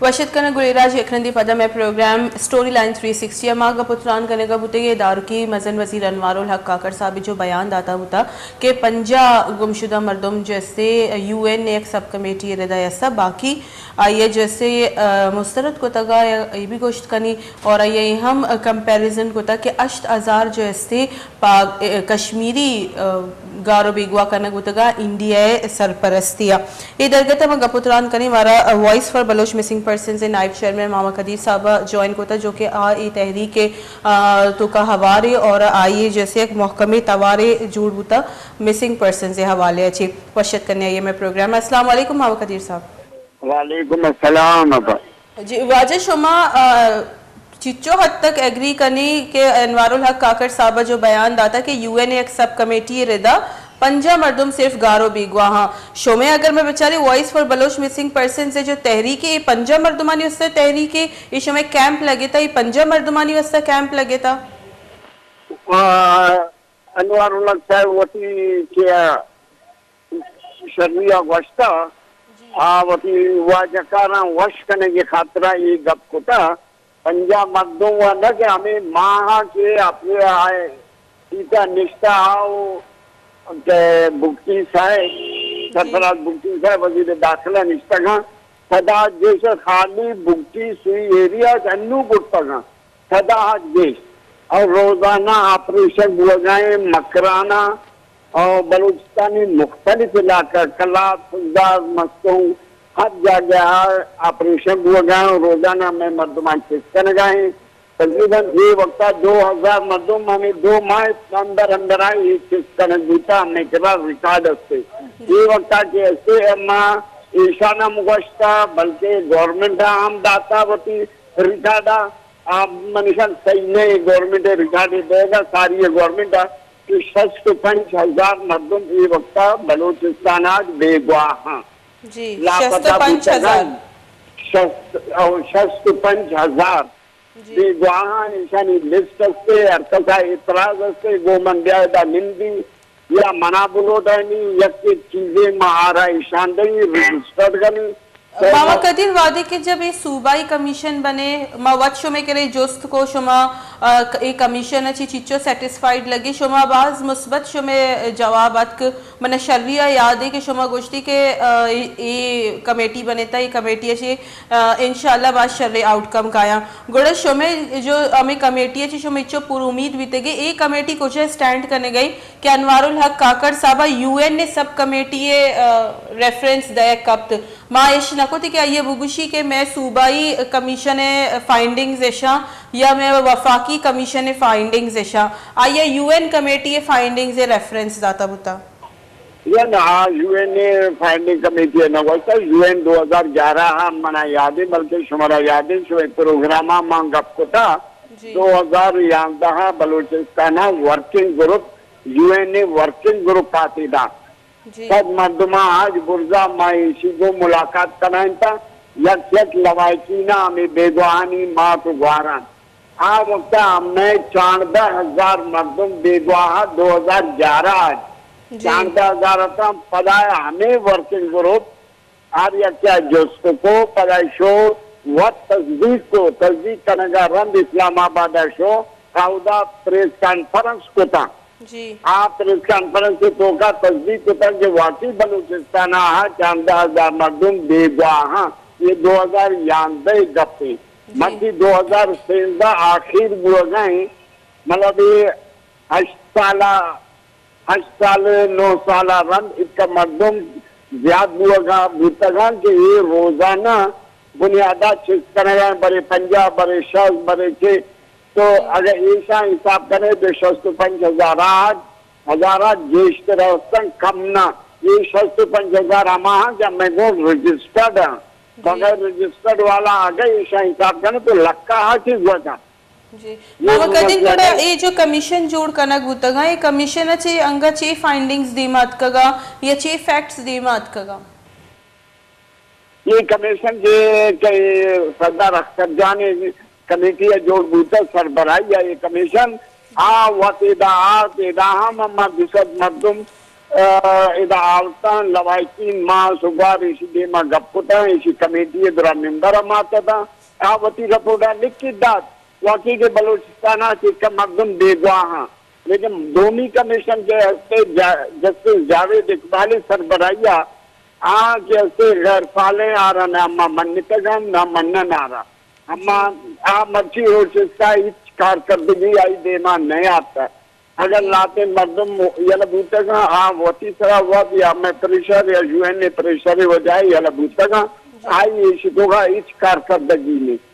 وش اتک کنگ گلیں راج، یک رندے پدا مئے programme story line three sixty ءَ ما گپ ءُ تران کنگ ءَ بوتگ ایں۔ دارکی مزن وزیر انوار الحق کاکڑ صاحب ءَ جو بیان داتا بوتا کہ پنجاہ گمشدہ مردم جو استے یو این ءِ یک سب کمیٹی ءِ ردا ہستا، باقی آئی ءَ جو استے، آ، مسترد کتگ ءَ، اے بھی گوشت کنی اور آئی ءَ اے ہم کمپیریزن کتگ کہ ہشت ہزار جو استے پاک، اے، کشمیری، اے، گار ءُ بیگواہ کنگ بوتگ ءَ انڈیا ءِ سرپرستی ءَ۔ اے درگت ءَ ما گپ ءُ تران کنیں، مارا، اے، voice for Baloch missing persons ءِ نائب چیئرمین ماما قدیر صاحب ءَ جوائن کتگ، جو کہ آ اے تحریک ءِ، آ، توکا ہوارے اور آئی ءَ جیسے یک محکمیں توارے جوڑ بوتا مسنگ پرسنز ءِ حوالے ءَ چہ۔ وش اتک کنیں آئی ءَ مئے پروگرام ءَ۔ السلام علیکم ماما قدیر صاحب۔ وعلیکم السلام ابا۔ جی واجہ، شما، آ، چچو حد تک ایگری کنی کہ انوار الحق کاکڑ صاحب ءَ جو بیان داتا کہ یو این ءِ یک سب کمیٹی ءِ ردا پنجاہ مردم صرف گار ءُ بیگواہ آں۔ شمے اگر میں بچاری voice for Baloch missing persons ءِ جو تحریک ءَ، اے پنجاہ مردمانی واسطہ تحریک ءَ، اے شمے کیمپ لگتا، اے پنجاہ مردمانی واسطہ کیمپ لگتا؟ آ، انوار الحق صاحب وتی کہ شری ءَ گوشتہ، آ وتی واجکاراں وش کنگ ءِ خاطرا اے گپ کتہ، پنجاہ مردم و نہ کہ ہمے ماہ کہ اپنے آئے سیتا نشتہ آؤ کہ بگٹی صاحب، سرفراز بگٹی صاحب وزیر داخلہ نشتگاں، سدا جیش خالی بگٹی سوئی ایریا انو برتگاں۔ سدا آج گیش اور روزانہ آپریشن بوگائیں مکرانہ اور بلوچستانی مختلف علاقہ کلات، سلدار، مستونگ، ہر جاگہ آپریشن بوگائیں اور روزانہ میں مردمان چست کنگائیں۔ تقریباً یہ وقتا دو ہزار مردم ہمیں دو ماہ اندر اندر آئی چست کنگ بوتا، ہمیں کرا ریکارڈ استے۔ یہ وقتا کہ استے اما ایشانہ مگوشتا، بلکہ گورنمنٹ ہم داتا وتی ریکارڈا۔ آ، منشان صحیح نہ ایں، گورنمنٹ ءِ ریکارڈ ءَ دئیگ ءَ ساری ءَ گورنمنٹ ءَ کہ شست ءُ پنچ ہزار مردم اے وقت ءَ بلوچستان ءَ بیگواہ آں۔ جی، لاپتہ شست ءُ پنچ ہزار۔ بوتگ اَنت۔ شست، او، شست ءُ پنچ ہزار جی۔ بیگواہ آں، ایشانی لسٹ است، ہر کس ءَ اعتراض است، گوں من بیا ادا نندی۔ یا منا بلوٹائینی، یک یک چیزے ما آرا ایشان دئی، رجسٹرڈ کنی۔ ماما قدیر، وہدے کہ جب اے صوبائی کمیشن بنے، ما وت شمے کرے جست کو، شما، آ، اے کمیشن ءَ چی چیچو سیٹسفائیڈ لگی؟ شما باز مثبت شمے جواب اتک۔ من شری ءَ یاد ہے کہ شما گوشتی کہ، آ، اے، اے کمیٹی بنے تا، اے کمیٹی ءَ چی، آ، انشاءاللہ باز شرے آؤٹ کم کایاں۔ گڑا شمے جو ہمے کمیٹی ءَ چی شما اچو پر امید بیتگے، اے کمیٹی کجا اسٹینڈ کنگئی؟ کہ انوار الحق کاکڑ صاحب ءَ یو این ءِ سب کمیٹی ءِ، آ، ریفرنس دئیگ کپت۔ ما اش نہ کت کہ آئی ءَ بگوشی کہ مئے صوبائی کمیشن ءِ فائنڈنگز اشاں یا مئے وفاقی کمیشن ءِ فائنڈنگز اشاں۔ آئی ءَ یو این کمیٹی ءِ فائنڈنگز ءِ ریفرنس داتا بوتا۔ یا نہ، آ یو این ءِ فائنڈنگ کمیٹی ءَ نہ گوشتا، یو این دو ہزار گیارہ ءَ منا یاد ہے، بلکہ شمارا یاد ہے، شمئے پروگرام ءَ ما گپ کتا، جی۔ دو ہزار یازدہ ءَ بلوچستان ءَ ورکنگ گروپ، یو این ءِ ورکنگ گروپ آتے دا۔ جی۔ صد مردماں آج برزا ما ایشی گوں ملاقات کنائینتا، یک یک لواحقینا ہمے بیگواہانی مات و گواران۔ آ وقتا ہمے چاردہ ہزار مردم بیگواہ دو ہزار گیارہ آج۔ جی۔ چاردہ ہزار اتاں، پدا ہمے ورکنگ گروپ ہر یکے ءَ جست کو، پدا شو وت تصدیق کو، تصدیق کنگا رند اسلام آباد ءَ شو، اودا پریس کانفرنس کتاں۔ جی۔ آ پریس کانفرنس ءِ توکا تصدیق کتاں کہ واقعی بلوچستان ءَ چاردہ ہزار مردم بیگواہ آں۔ یہ دو ہزار یازدہ ءِ گپ ایں۔ جی۔ مرچی دو ہزار سیزدہ آخیر بوگا ایں، مطلب یہ ہشت سالہ ہشت سال، نو سال ءَ رند اتکا مردم زیات بوگا بوتگاں کہ اے روزانہ بنیادا چست کنگا، برے پنجاہ، برے شست، برے چے۔ تو اگہ ایشاں حساب کنے تو شست و پنچ ہزار آج، ہزار آج گیشتر ہستن، کم نہ۔ اے شست و پنچ ہزار ہما ہاں کہ ہمیں گوں رجسٹرڈ ہیں۔ جی۔ بغیر رجسٹرڈ والا اگہ ایشاں حساب کنے تو لکا ہا چیز وجہ۔ جی۔ ماما قدیر، گڑا اے جو کمیشن جوڑ کنگ بوتگا، اے کمیشن ءَ چے انگا چے فائنڈنگز دیما اتکگا یا چے فیکٹس دیما اتکگا؟ یہ کمیشن کہ، کہ سردار اختر جان کمیٹی ءَ جوڑ بوتا، سربراہی ءَ یہ کمیشن آ وت ادا آت، ادا ہم ہما دو سد مردم آ، ادا آورتاں، لواحقین، ما سگوار ایشی دیما گپ کتاں، ایشی کمیٹی ء درا ممبر ہم آتتاں، آ وتی رپورٹ ء لکھت دات، واقعی کہ بلوچستان ء چکا مردم بیگواہ آں، لیکن دومی کمیشن کہ ہستے جا-، جسٹس جاوید اقبال ء سربراہی ء آ کہ ہستے غیر فعال ایں، آرا نہ ما منتگ آں، نہ منن آرا۔ اما آ مرچی روچ استا ہچ کارکردگی آئی دیما نیاتہ۔ اگر لہتیں مردم یلہ بوتگ آں، آ وتی سرا وت یا مئے پریشر یا یو این اے پریشر وجہ ء یلہ بوتگ آں، آئی ایشی توکا ہچ کارکردگی نیست۔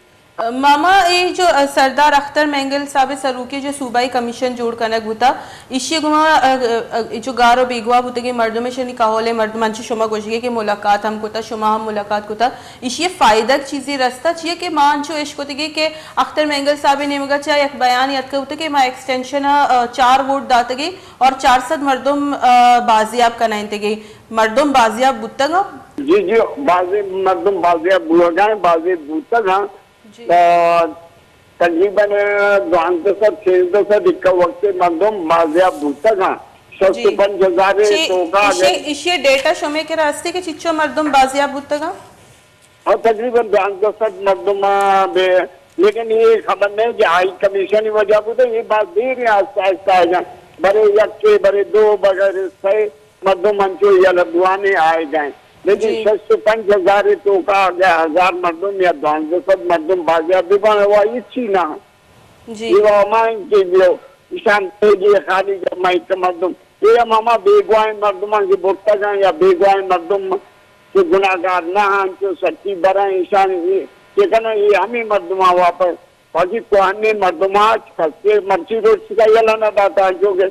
ماما، اے جو، ا، سردار اختر مینگل صاحب سروکی جو صوبائی کمیشن جوڑ کنگ بوتا، ایشی گما، ا، ا، ا، جو گار و بیگواہ بوتگیں مردم، ایشانی کہول مردم، انچو شما گوشگے کہ ملاقات ہم کتا، شما ہم ملاقات کتا، ایشی فائدگ چیزے رستا؟ چیئے کہ ما انچو اشکتگے کہ اختر مینگل صاحب نیمگا چا یک بیان یتکہ بوتہ کہ ما ایکسٹینشن ء، ا، چار ووٹ داتگے اور چار سد مردم، ا، بازیاب کنائینتگے۔ مردم بازیاب بوتگ آں؟ جی، جی، بازیں مردم بازیاب بوہگا ایں، بازیں بوتگ آں۔ جی۔ ا، تقریباً دوانزدہ سد، سیزدہ سد اکا وقت مردم بازیاب بوتگ آں۔ جی۔ شست و پنچ ہزار چی-، توکا ایشی، اگر ایشی ڈیٹا شمے کرا ہستی کہ چچو مردم بازیاب بوتگ آں؟ ہاں، تقریباً دوانزدہ سد مردم، آ، بے، لیکن یہ خبر نہیں کہ ہائی کمیشن وجہ بوتہ، یہ بات دیر ہے آہستہ آہستہ آئے گا۔ برے یک کے، برے دو، برے سئے مردم انچو یلہ بوانے آئے گئے۔ لیکن جی۔ شست و پنچ ہزار توکا اگر ہزار مردم یا دوانزدہ سد مردم بازیاب ببن، وہ ہچی نہ۔ جی۔ یہ ہمائیں کہ جو ایشان تیگی خالی جمعی کہ مردم، یہ ہم ہما بیگواہیں مردمان کہ برتگاں یا بیگواہیں مردم کہ گناہگار نہ انت، چو سچی براں ایشان یہ کہ کناں، یہ ہمیں مردمان واپس، باقی کوہنیں مردمان کسے مرچی روچ کا یلہ نہ داتا، چونکہ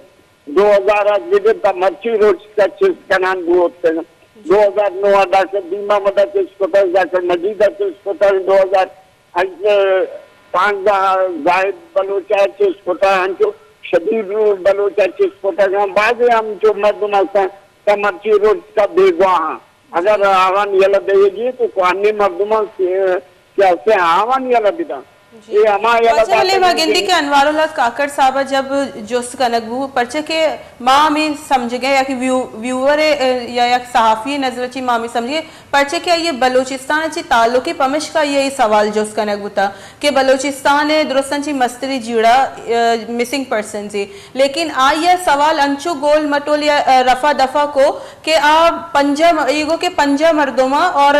دو ہزار آ بگر تا مرچی روچ کا چست کنان بوت۔ جی۔ دو ہزار نو آ ڈاکٹر بھیم احمد ء چست کتگ، ڈاکٹر مجید ء چست کتگ، دو ہزار ہشت پانزدہ زاہد بلوچ ء چست کتگ، انچو شبیر بلوچ ء چست کتگ، ہم بازیں ہمچو مردم ہستاں کہ مرچی روچ کا بیگواہ آں۔ اگر آوان یلہ دئیگی تو کوہنیں مردمان کہ ہستیں آوان یلہ بداں۔ جی۔ اے ہما یلہ واجہ، بلے داتگ ما انت گندی کہ کہ انوار الحق کاکڑ صاحب ء جب جست کنگ بو، پرچہ کہ ما ہمے سمجھگیں یا کہ ویو-، ویور ء یا یک صحافی ء نظر ء چی ما ہمے سمجھگیں، پرچہ کہ آئی ء بلوچستان ء چی تعلق ء، پمشکا آئی ء اے سوال جست کنگ بوتا کہ بلوچستان ء درستاں چی مستری جیڑہ، ا، مسنگ پرسنز ء، لیکن آئی ء سوال انچو گول مٹول یا، ا، رفع دفع کو کہ آ پنجاہ م-، ایگو کہ پنجاہ مردم ء اور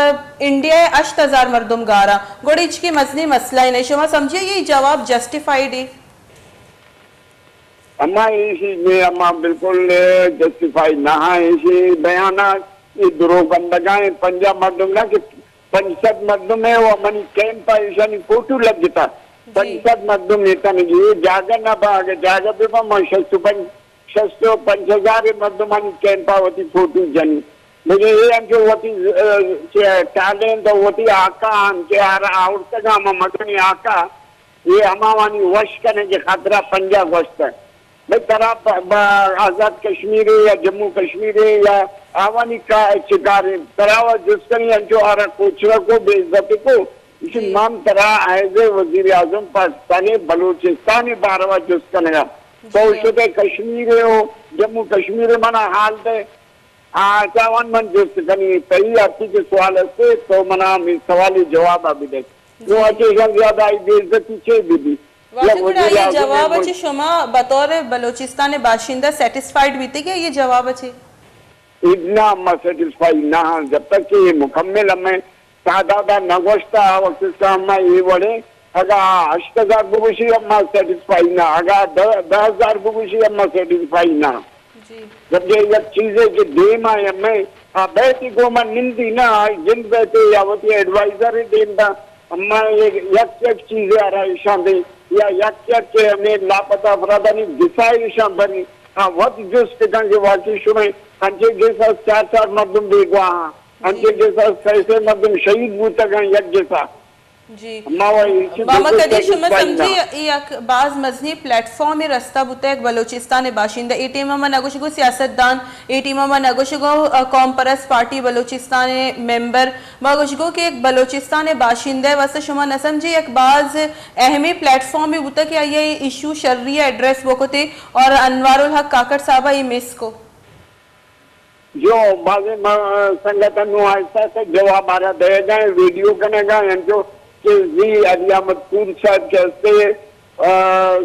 انڈیا ء ہشت ہزار مردم گار ء، گڑا ہچ کہ مزنیں مسئلہ ء نہ۔ شما سمجھے یہ جواب جسٹیفائیڈ ہے؟ اما ایشی میں اما بالکل جسٹیفائی نہ ہاں، ایشی بیانات یہ دروغ بندگاں، پنجاہ مردم نہ کہ پنچ سد مردم ہے، وہ منی کیمپ ء ایشانی فوٹو لگتا۔ جی۔ پنچ سد مردم یہ تنگی، یہ جاگہ نہ با، اگر جاگہ بہ با، من شست و پنچ شست و پنچ ہزار مردمانی کیمپا وتی فوٹو جنی۔ لیکن اے انچو وتی، ا، چہ ٹالینٹ و وتی آقا آن کہ آرا آورتگا ہما مزنیں آقا، اے ہماوانی وش کنے کہ خاطرا پنجاہ گوشتہ۔ بھئی ترا ب-، ب-، آزاد کشمیر یا جموں کشمیر یا آوانی کا-، چکاریں؟ ترا و جست کنی انچو آرا کوچرا کو بے عزت کو۔ اسی جی۔ من ترا ایز اے وزیر اعظم پاکستانی بلوچستانی باروا جست کنگا۔ جی۔ تو شدے کشمیر ہو، جموں کشمیر منا حال دے۔ آ، چاوان من جست کنی، تئی ہرچی کہ سوال ہستے، تو منا ہمے سوال جواب آ بدے۔ جی۔ نو اچے شان زیادہ آئی بے عزتی چے بی بی؟ واجہ یا وزیر گڑا یہ اعظم جواب ملک چی شما بطور بلوچستان باشندہ سیٹسفائیڈ بیتے کہ یہ جواب چی؟ ادنا ما سیٹسفائی نہ ہاں، جب تک کہ یہ مکمل ہمیں تعداد نہ گوشتا، آ وقت اس کا ہم اے وڑے، اگا ہشت ہزار بگوشی ہم ما سیٹسفائی نہ، اگا دہ، دہ ہزار بگوشی ہم ما سیٹسفائی نہ۔ جی۔ جبکہ یک چیزے کہ دیم آ ہمیں، آ بیتی گوما نندی نہ، آ جند بیتے یا وتی ایڈوائزر دیم دا، اما یک، یک یک چیزے آرا اشان دے، یا یک یک کہ ہمیں لاپتہ افرادانی گسا اشان بری، آ وت جست کن کہ واقعی شمئے انچیں گس است چار چار مردم بیگواہ آں، انچیں جی۔ گس است سئے سئے مردم شہید بوتگ آں یک گسا۔ جی۔ ما و ایشی ماما بالکل قدیر، شما سیٹسفائی نہ۔ سمجھی، اے یک باز مزنی پلیٹ فارم رستہ بوتگ بلوچستان باشندہ۔ اے ٹیم ما نگوشگو سیاست دان، اے ٹیم ما نگوشگو، ا، قوم پرست پارٹی بلوچستان ممبر، ما گوشگو کہ یک بلوچستان باشندہ واسطہ شما نہ سمجھی، یک باز اہمی پلیٹ فارم بوتگ کہ آئی ایشو شری ایڈریس بکتے اور انوار الحق کاکڑ صاحبہ اے مس کو۔ جو بازیں ما-، سنگت نوں آہستہ آہستہ جواب آرا دئیگا ایں، ویڈیو کنگا ایں، انچو کہ زی علی احمد پور صاحب کہ ہستے، آ،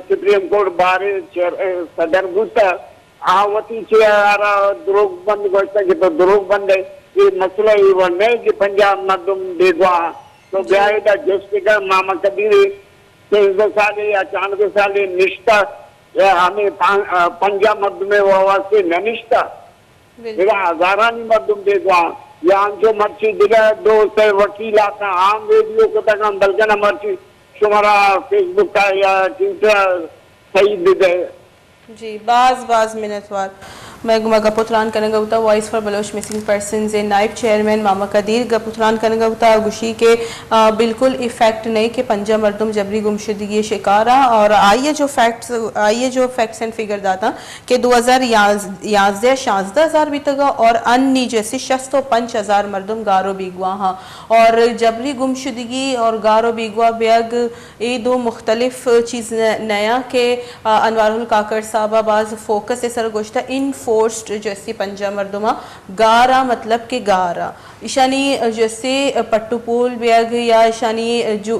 سپریم کورٹ بار ءِ چیئر-، صدر بوتا، آ وتی چہ آرا دروگ بند گوشتا کہ تو دروگ بند ئے، اے مسئلہ اے وڑ نہ کہ پنجاہ مردم بیگواہ۔ تو بیا ادا جسٹ کن، ماما قدیر سیزدہ سالے یا چاردہ سالے نشتا، یا ہمے پان-، آ، پنجاہ مردم ءِ واسطے نہ نشتا۔ ادا ہزارانی مردم بیگواہ، یا انچو مرچی دگہ دو سئے وکیل آتاں، آ ہم ویڈیو کتگاں، بلکن مرچی شمارا فیس بک ءَ یا ٹویٹر ءَ سہی بدئے۔ جی، باز باز منتوار۔ مئے گوما گپ و تران کنگا بوتا voice for Baloch missing persons ءِ نائب چیئرمین ماما قدیر، گپ و تران کنگا بوتا، گوشی کہ، آ، بالکل اے فیکٹ نہیں کہ پنجاہ مردم جبری گمشدگی شکار آں، اور آئیے جو فیکٹس، آئیے جو فیکٹس اینڈ فگر داتا کہ دو ہزار یازدہ شانزدہ ہزار بیتگا اور انی جیسے شست و پنچ ہزار مردم گار و بیگواہ آں، اور جبری گمشدگی اور گار و بیگواہ بیگ اے دو مختلف چیز نہ، نیا کہ، آ، انوار الحق کاکڑ صاحب ءَ باز فوکس ءِ سر گوشتہ، انفورسڈ جیسے پنجاہ مردماں گار آں، مطلب کہ گار آں۔ ایشانی جیسے پٹ و پول بیگ یا ایشانی جو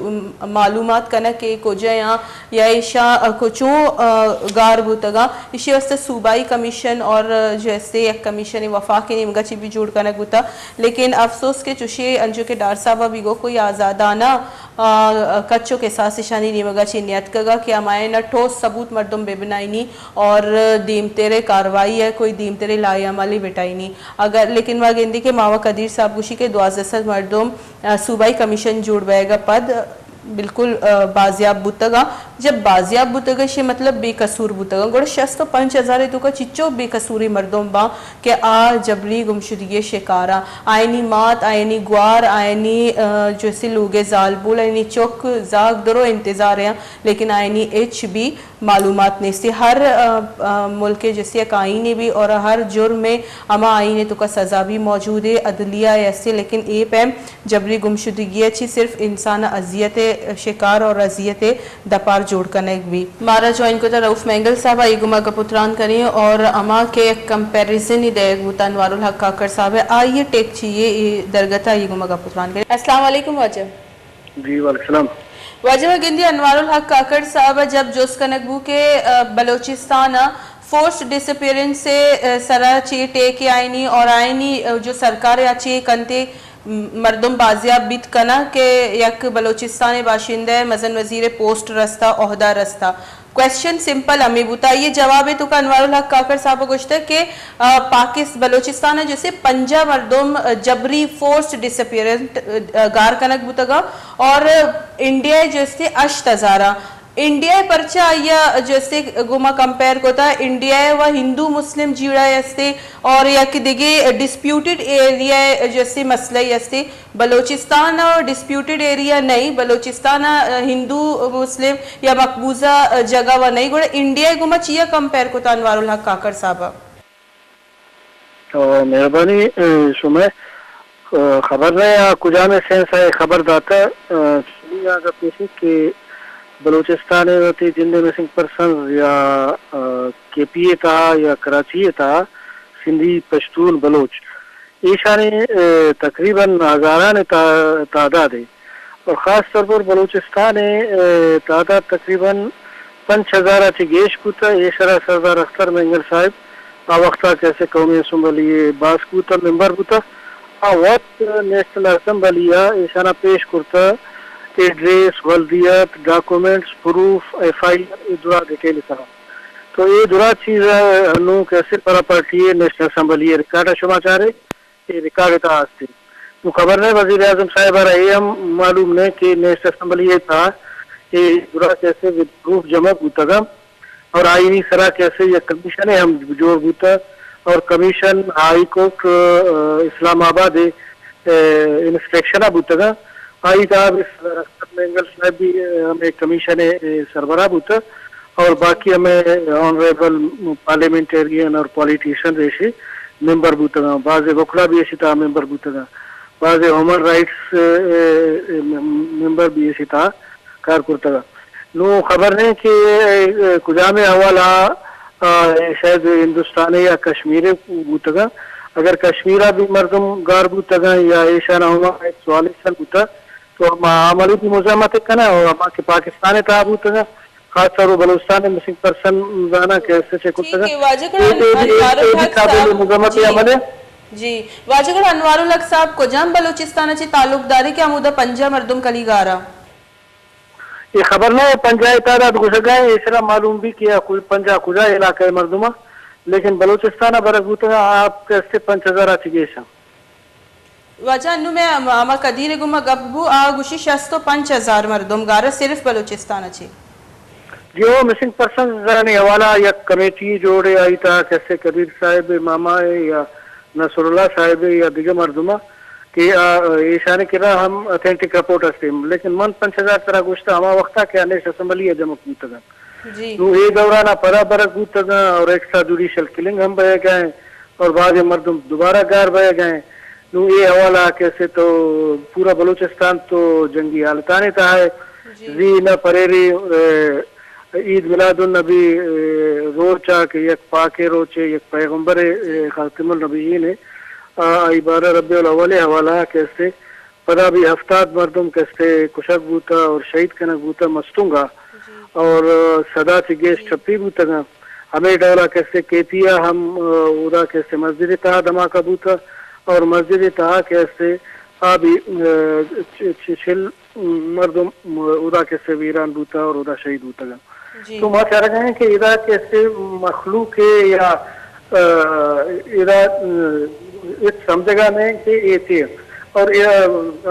معلومات کنگ کہ کجا آں یا ایشاں کچوں گار بوتگاں، ایشی واسطہ صوبائی کمیشن اور جیسے یک کمیشن وفاق نیمگا چی بھی جوڑ کنگ بوتا۔ لیکن افسوس کہ چوشی انچو کہ ڈار صاحب ءَ بھی گو کوئی آزادانہ آ، کچ و کساس اشانی نیمگا چہ نیتکگا کہ ہمایانا ٹھوس ثبوت مردم بہ بنائینی اور دیمترے کاروائی ءَ کوئی دیمترے لائحہ عملی بٹائینی۔ اگر، لیکن ما گندی کہ ماما قدیر صاحب گوشی کہ دوازدہ سد مردم، آ، صوبائی کمیشن جوڑ بئیگا پد بالکل، آ، بازیاب بوتگا۔ جب بازیاب بوتگا، شے مطلب بے قصور بوتگا۔ گڑا شست و پنچ ہزار توکا چچو بے قصوری مردم باں کہ آ جبری گمشدگی شکاراں۔ آیانی مات، آیانی گوار، آیانی، آ، جیسے لوگ زالبول، آیانی چک زاگ درو انتظار آں، لیکن آیانی ہچ بھی معلومات نیستی۔ ہر، آ، آ، ملک جیسے یک آئینے بھی اور ہر جرم ہما آئینے توکا سزا بھی موجود ہے، عدلیہ ایسے، لیکن اے پیم جبری گمشدگی چی صرف انسان اذیت شکار اور اذیت دپار جوڑ کنگ بی۔ مارا جوائن کتا رؤف مینگل صاحب، آئی گوما گپ و تران کنیں اور ہما کہ یک کمپیریزن ہی دئیگ بوتا انوار الحق کاکڑ صاحب ءِ، آئی ٹیک چی اے، اے درگت ءَ آئی گوما گپ و تران کنیں۔ السلام علیکم واجہ۔ جی، وعلیکم السلام۔ واجہ، ما گندی انوار الحق کاکڑ صاحب ءَ جب جست کنگ بو کہ، آ، بلوچستان ءَ فورسڈ ڈس اپیئرنس ءِ، آ، سرا چے ٹیک ءَ آئینی اور آئینی، آ، جو سرکار ءَ چے کنتے، م-، مردم بازیاب بیت کناں کہ یک بلوچستان ءِ باشندہ ءَ مزن وزیر ءِ پوسٹ رستا، عہدہ رستا۔ کوئسچن سمپل ہمے بوتا۔ آئی ءِ جواب ءِ توکا انوار الحق کاکڑ صاحب ءَ گوشتگ کہ، آ، پاکست-، بلوچستان ءَ جیسے پنجاہ مردم، آ، جبری فورسڈ ڈس اپیئرنس، آ، گار کنگ بوتگاں اور انڈیا ءَ جیسے ہشت ہزار آں۔ انڈیا ءَ پرچا آئی ءَ جیسے گوما کمپیئر کتا؟ انڈیا ءَ و ہندو مسلم جیڑہ ءَ استے اور یک دگہ ڈسپیوٹڈ ایریا ءَ جیسے مسئلہ ءَ استے۔ بلوچستان ءَ ڈسپیوٹڈ ایریا نہیں، بلوچستان ءَ ہندو مسلم یا مقبوضہ جگہ و نہیں، گڑا انڈیا ءَ گوما چیا کمپیئر کتا انوار الحق کاکڑ صاحب ءَ؟ تو مہربانی، اے، شمئے، اے، خبر نہ یا کجام سینس ءَ خبر داتا، اے، چونی آ گپ ایش کہ بلوچستان ءَ وتی جند ءِ مسنگ پرسنز یا، اے، کے پی اے تہا یا کراچی ءِ تہا سندھی پشتون بلوچ ایشانی، اے، تقریباً ہزارانی تا-، تعداد ہے۔ اور خاص طور پر بلوچستان ءَ، اے، تعداد تقریباً پنچ ہزار ءَ چہ گیش بوتہ۔ ایشرا سردار اختر مینگل صاحب آ وختا کیسے قومی اسمبلی ءِ باسک بوتہ، ممبر بوتہ۔ آ وت نیشنل اسمبلی ءَ ایشانا پیش کرتہ، ایڈریس، ولدیت، documents, proof, F I R, اے درا ڈیٹیل تہا۔ تو اے درا چیز ءَ نوں کیسے پراپرٹی ءِ نیشنل اسمبلی ءِ ریکارڈ ءَ شما چارے؟ اے ریکارڈ ءِ تہا است انت۔ نوں خبر نہ، وزیر اعظم صاحب ءَ را اے ہم معلوم نہ کہ نیشنل اسمبلی ءِ تہا اے درا کیسے ود پروف جمع بوتگ انت اور آئینی سرا کیسے یک کمیشن ہم جوڑ بوتگ اور کمیشن ہائی کورٹ، آ، اسلام آباد ءِ، آ، انسپیکشن ءَ بوتگ انت۔ آئی تہا بھی سردار اختر مینگل صاحب بھی، آ، ہمے کمیشن ءِ، آ، سربراہ بوتگ۔ اور باقی ہمے آنریبل پارلیمنٹیرین اور پولیٹیشن ایشی ممبر بوتگاں، بعض وکلا بھی ایشی تہا ممبر بوتگاں، بعض ہیومن رائٹس، اے، اے، ممبر بھی ایشی تہا کار کرتگاں۔ نوں خبر نہیں کہ، اے، کجام حوالہ، آ، شاید ہندوستان یا کشمیر بوتگاں۔ اگر کشمیر ءَ بھی مردم گار بوتگاں یا ایشان ءَ ہما سوال ایشان بوتا، تو ما عملی بھی مزاحمت کناں اور ہما کہ پاکستان ءِ تہا بوتگاں، خاص طور بلوچستان ءِ مسنگ پرسن زاناں کہ ایسے چے ٹھیک کتگاں۔ ہے، واجہ گڑا اے، اے، اے، انوار اے بھی الحق قابل صاحب، مذمت جی۔ عمل ہے۔ جی، واجہ گڑا انوار الحق صاحب، کجام بلوچستان ءَ چہ تعلق دارے کہ ہمودا پنجاہ مردم کلی گارا؟ اے خبر نہ ہے، پنجاہ ءِ تعداد گوشگا ہے، ایشرا معلوم بھی کہ آ کوئی پنجاہ کجا علاقہ ءِ مردم ءَ، لیکن بلوچستان ءَ برگ بوتگاں، آپ کستے پنچ ہزار ءَ چہ گیش اَں۔ واجہ انو میں ہم-، ہما قدیر گما گپ بو، آ گوشی شست و پنچ ہزار مردم گارا صرف بلوچستان ءَ چہ۔ جی ہو، مسنگ پرسنز آنی حوالہ یک کمیٹی جوڑے، آئی تہا کسے قدیر صاحب ءِ ماما ءِ یا نصر اللہ صاحب ءِ یا دگہ مردم ءَ کہ آ، ایشانی کرا ہم اتھینٹک رپورٹ ہستے، لیکن من پنچ ہزار ترا گوشتا ہما وقتا کہ انیش اسمبلی ءَ جمع بوتگاں۔ جی۔ نوں اے دوران ءَ پدا برگ بوتگاں اور ایکسٹرا جوڈیشل کلنگ ہم بئیگا ایں اور بازیں مردم دوبارہ گار بئیگا ایں۔ نوں اے حوالہ ءَ کسے تو پورا بلوچستان تو جنگی حالتانی تہا ہے۔ جی۔ زی نہ پریری، اے، عید میلاد النبی، اے، روچ ءَ کہ یک پاکیں روچے، یک پیغمبرے، اے، خاتم النبیین ہے۔ آ، آئی بارہ ربیع الاول ءِ حوالہ ءَ کسے پدا بھی ہفتاد مردم کسے کشگ بوتا اور شہید کنگ بوتا مستونگ ءَ۔ جی۔ اور، آ، سد ءَ چہ گیش جی۔ ٹپی بوتگاں۔ ہمے ڈول ءَ کسے کے پی ءَ ہم، آ، اودا کسے مسجد ءِ تہا دھماکہ بوتا اور مسجد ءِ تہا کسے آ بھی، آ، چ-، چ-، چل مردم اودا کسے ویران بوتا اور اودا شہید بوتگاں۔ جی۔ تو ما چارگا ہیں کہ ادا کسے مخلوق ہے یا، آ، ادا، آ، ہچ سمجھگا نہیں کہ اے چی ہے۔ اور اے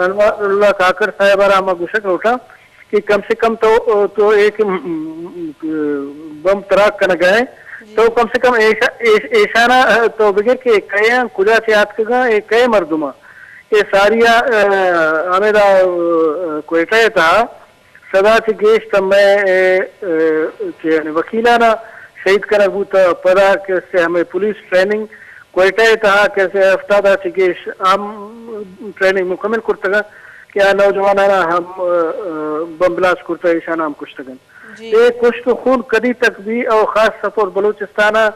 انوار اللہ کاکڑ صاحب ءَ را ما گوشگ لوٹاں کہ کم سے کم تو، تو ایک بم تراک کنگا ہے، جی۔ تو کم سے کم ایشا-، ایش-، ایشانا تو بگر کہ کئے آں، کجا چہ آتکگاں، اے کئے مردماں؟ اے ساری ءَ، آ، ہمیدا، آ، کوئٹہ ءِ تہا سد ءَ چہ گیش تہ مئے، آ، آ، چہ یعنی وکیلاناں شہید کنگ بوتہ، پدا کسے ہمے پولیس ٹریننگ کوئٹہ ءِ تہا کسے ہفتاد ءَ چہ گیش ہم ٹریننگ مکمل کرتگ کہ آ نوجواناناں ہم، آ، آ، بم بلاسٹ کرتہ، ایشاناں ہم کشتگ انت۔ جی۔ اے کشت و خون کدی تک بھی اور خاص طور بلوچستان ءَ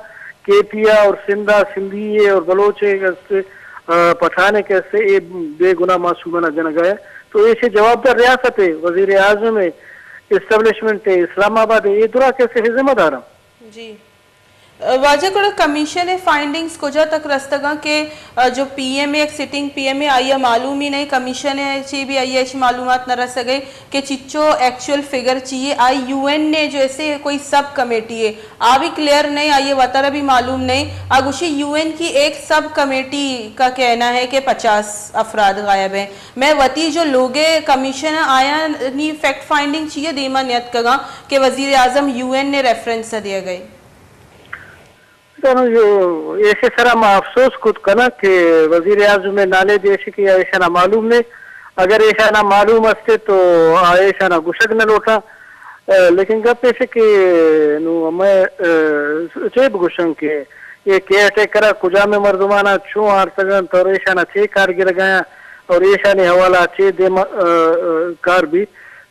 کے پی ءَ اور سندھ ءَ سندھی ءَ اور بلوچ ءَ کسے، آ، پٹھان ءَ کسے اے بے گناہ معصوماناں جنگا ہے۔ تو ایشی جوابدار ریاست ءِ، وزیر اعظم ءِ، اسٹیبلشمنٹ ءِ، اسلام آباد ءِ، اے درا کسے ذمہ دار اں۔ جی۔ واجہ گڑا کمیشن ءِ فائنڈنگز کجا تک رستگاں کہ، آ، جو پی ایم اے، یک سٹنگ پی ایم اے، آئی ءَ معلوم ہی نہیں، کمیشن ءَ چی بھی آئی ءَ ایش معلومات نہ رسگے کہ چچو ایکچوئل فگر چی ہے، آئی یو این نے جو ایسے کوئی سب کمیٹی ہے، آ بھی کلیئر نہیں، آئی ءَ وتارا بھی معلوم نہیں، آ گوشی یو این کی ایک سب کمیٹی کا کہنا ہے کہ پچاس افراد غائب ہیں۔ میں وتی جو لوگ کمیشن آیانی فیکٹ فائنڈنگ چی ہے دیما نیتکگاں کہ وزیر اعظم یو این نے ریفرنس دیگئے۔ داں جو ایشی سرا ما افسوس کت کناں کہ وزیر اعظم ءِ نالج ایش کہ ایشانا معلوم نے، اگر ایشانا معلوم استے تو آ ایشانا گوشگ نہ لوٹاں۔ آ، لیکن گپ ایش کہ نو ہمے، آ، چے بگوشاں کہ اے کیئر ٹیکر ءَ کجام مردمانا چوں آرتگ انت اور ایشانا چے کار گرگ ءَ اور ایشانی حوالہ چے دیم، آ، آ، کار بیت۔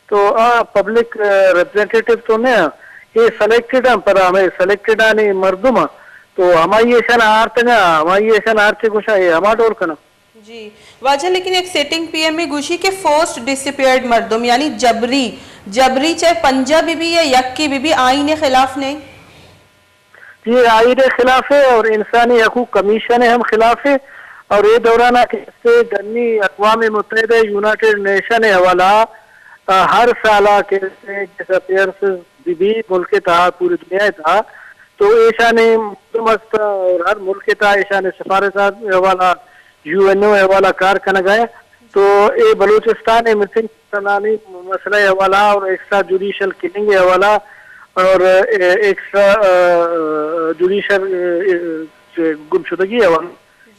تو آ پبلک، آ، ریپرزنٹیٹیو تو نہ آں، اے سلیکٹڈ آں، پدا ہمے سلیکٹڈ آنی مردم آں، تو ہمائی ایشانا آرتگاں، ہمائی ایشانا ہرچے گوشاں، اے ہما ڈول کناں۔ جی واجہ، لیکن یک سٹنگ پی ایم اے گوشی کہ فورسڈ ڈس اپیئرڈ مردم، یعنی جبری، جبری چاہے پنجاہ بہ بی یا یکے بہ بی، آئین خلاف نے؟ جی، آئین ءِ خلاف ہے اور انسانی حقوق کمیشن ءِ ہم خلاف ہے۔ اور اے دوران ءَ کہ استے ڈنی اقوام متحدہ، یونائیٹڈ نیشن ءِ حوالہ ءَ، آ، ہر سال ءَ کہ استے ڈس اپیئرنسز بہ بی ملک ءِ تہا، پوری دنیا ءِ تہا، تو ایشانی مردم است اور ہر ملک ءِ تہا ایشانی سفارت ءِ حوالہ، یو این او ءِ حوالہ کار کنگ ءَ۔ تو اے بلوچستان ءِ مسنگ پرسنانی مسئلہ ءِ حوالہ اور ایکسٹرا جوڈیشل کلنگ ءِ حوالہ اور، اے، ایکسٹرا، آ، جوڈیشل، اے، اے، گمشدگی ءِ حوالہ،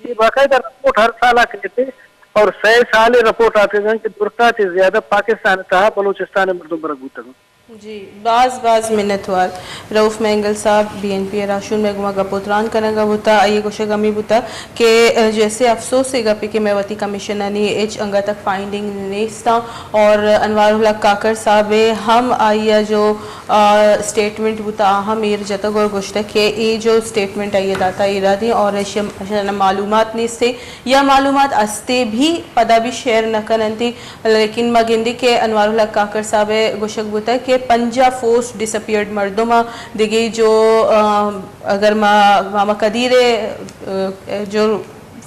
اے باقاعدہ رپورٹ ہر سال ءَ کئیت اور سئے سال ءَ رپورٹ آتکگ انت کہ درستاں چہ زیادہ پاکستان ءِ تہا بلوچستان ءِ مردم برگ بوتگ انت۔ جی، باز باز منتوار۔ رؤف مینگل صاحب، بی این پی ءِ راہشون، مئے گوما گپ ءُ تران کنگ ءَ بوتا۔ آئی ءِ گوشگ ہمے بوتا کہ، ءَ، جیسے افسوس ءِ گپے کہ مئے وتی کمیشنانی ہچ انگت تک فائنڈنگ نیستاں، اور انوار الحق کاکڑ صاحب ءِ ہم آئی ءَ جو، ءَ، اسٹیٹمنٹ بوتا، آ ہم ایر جتگ اور گوشتگ کہ اے جو اسٹیٹمنٹ آئی ءَ داتا، اے رد ایں اور ایشی ءَ معلومات نیست ایں یا معلومات ہستے بھی پدا بھی شیئر نہ کن انت۔ لیکن ما گندیں کہ انوار الحق کاکڑ صاحب ءِ گوشگ بوتگ کہ پنجاہ فورس ڈس اپیئرڈ مردم ءَ دگہ جو، آ، اگر ما ماما قدیر ءِ، آ، جو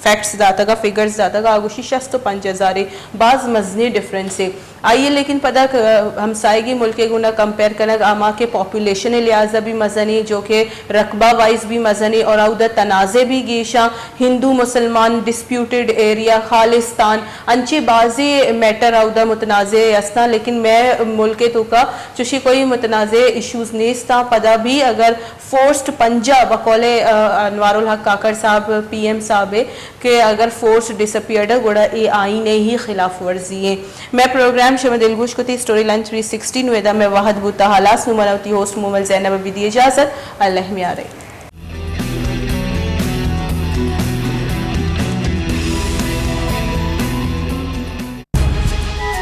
فیکٹس داتگ ءَ، فگرز داتگ ءَ، آ گوشی شست ءُ پنچ ہزار ءِ، باز مزنیں ڈفرنس ءِ۔ آئی ءَ لیکن پدا ک-، ہمسائیگی ملک ءِ گونا کمپیئر کنگ، آ ما کہ پاپولیشن ءِ لحاظ ءَ بھی مزنیں، جو کہ رقبہ وائز بھی مزنیں اور اودا تنازع بھی گیشاں، ہندو مسلمان ڈسپیوٹڈ ایریا، خالصتان، انچیں بازیں میٹر اودا متنازع استاں، لیکن مئے ملک ءِ توکا چوشیں کوئی متنازع ایشوز نیستاں۔ پدا بھی اگر فورسڈ پنجاہ، بقول، آ، انوار الحق کاکڑ صاحب، پی ایم صاحب ءِ، کہ اگر فورس ڈس اپیئرڈ گڑا اے آئین ءِ ہی خلاف ورزی ایں۔ مئے پروگرام شما دلگوش کتی، اسٹوری لائن تھری سکسٹی، نوں ادا مئے وہد بوتا ہلاس۔ نوں منا وتی ہوسٹ مومل زینب ءَ بدی اجازت۔ اللہ میارے۔